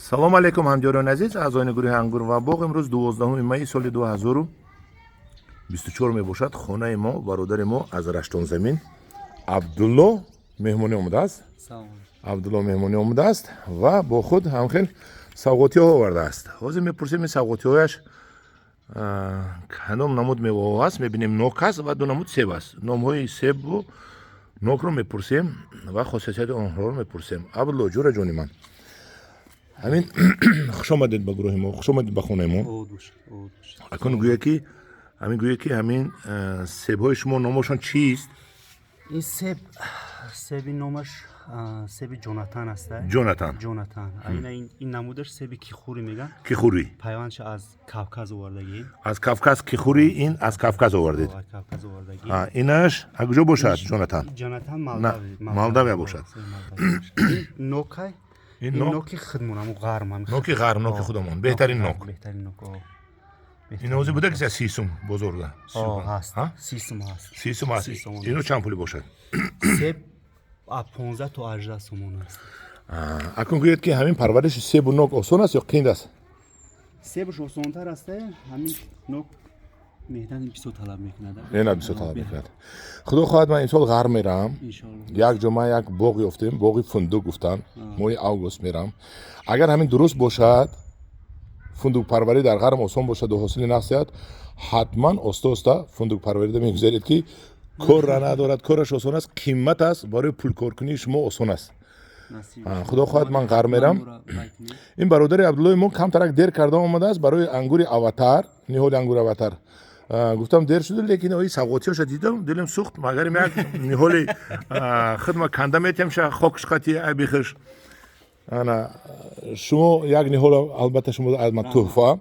Салому алейкум, ҳамдиёрони азиз, аъзоёни гурӯҳи «Ангур ва боғ». Имрӯз 12 майи соли 2024 мебошад. Хонаи мо бародари мо аз Раштонзамин Абдулло меҳмонӣ омадааст. Абдулло меҳмонӣ омадааст ва бо худ ҳамхел савғотиҳо овардааст. Ҳозир мепурсем, ин савғотиҳояш кадом намуд меваҳо аст. Мебинем, нок аст ва ду намуд себ аст. Номҳои себу нокро мепурсем ва хосусияти онҳоро мепурсем. Абдулло, ҷӯраҷони ман, ҳамин хуш омадед ба гурӯҳи мо, хуш омадед ба хонаи мо. Акун гӯя ки ҳамин, гӯя ки ҳамин себҳои шумо номошон чист? Ин себ, себи номаш себи Ҷонатан аст. Ҷонатан. Ҷонатан. Ин намудаш себи кихури меган. Кихури. Пайвандша аз Кавказ овардагӣ. Аз Кавказ. Кихури ин аз Кавказ овардед. Кавказ овардагӣ. Инаш аз куҷо бошад, Ҷонатан? Ҷонатан. Молдавия бошад. Нокай. Ин ноки худмон, ҳамун ғарм. Ноки ғарм, ноки худамон, беҳтарин нок. Беҳтарин нок. Ин ози буда ки 30 сум бозорда? Ҳаст, 30 сум ҳаст. 30 сум ҳаст. Ино чанд пули бошад? Себ 15 то 18 сомон аст. Акун гӯед ки ҳамин парвариши себу нок осон аст ё қинд аст? Себаш осонтар аст. Ҳамин нок меҳнати бисёр талаб мекунад. Меҳнат бисёр талаб мекунад. Худо хоҳад, ман имсол ғарм мерам. Як ҷо ман як боғ ёфтем, боғи фундук гуфтанд. Моҳи август мерам. Агар ҳамин дуруст бошад, фундукпарварӣ дар ғарм осон бошаду ҳосили нағз диҳад, ҳатман оста оста фундукпарварида мегузаред, ки корра надорад, кораш осон аст, қимат аст, барои пулкоркунии шумо осон аст. Худо хоҳад, ман ғарм мерам. Ин бародари Абдуллои мо камтарак дер карда омадааст. Барои ангури Аватар, ниҳоли ангури Аватар гуфтам, дер шуду, лекин ои савғотиҳоша дидам, дилам сӯхт. Магарим як ниҳоли хидма канда метемша, хокш қати айбихиш. Ана шумо як ниҳол, албатта, шумо аз ман тӯҳфа,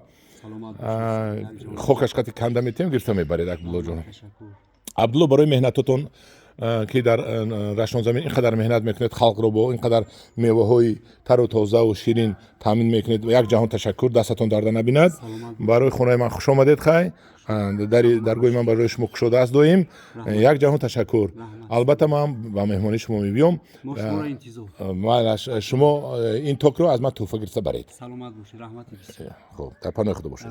хокаш қати канда метем, гирифта мебаред, Абдуллоҷон. Абдулло, барои меҳнатотон, ки дар Раштонзамин ин қадар меҳнат мекунед, халқро бо ин қадар меваҳои тару тозаву ширин таъмин мекунед, як ҷаҳон ташаккур. Дастатон дарда набинад. Барои хонаи ман хуш омадед. Хай, дари даргоҳи ман барои шумо кушода аст доим. Як ҷаҳон ташаккур. Албатта, ман ба меҳмонии шумо мебиём. Шумо ин токро аз ман тӯҳфа гирифта баред. Хуб, дар паноҳи Худо бошед.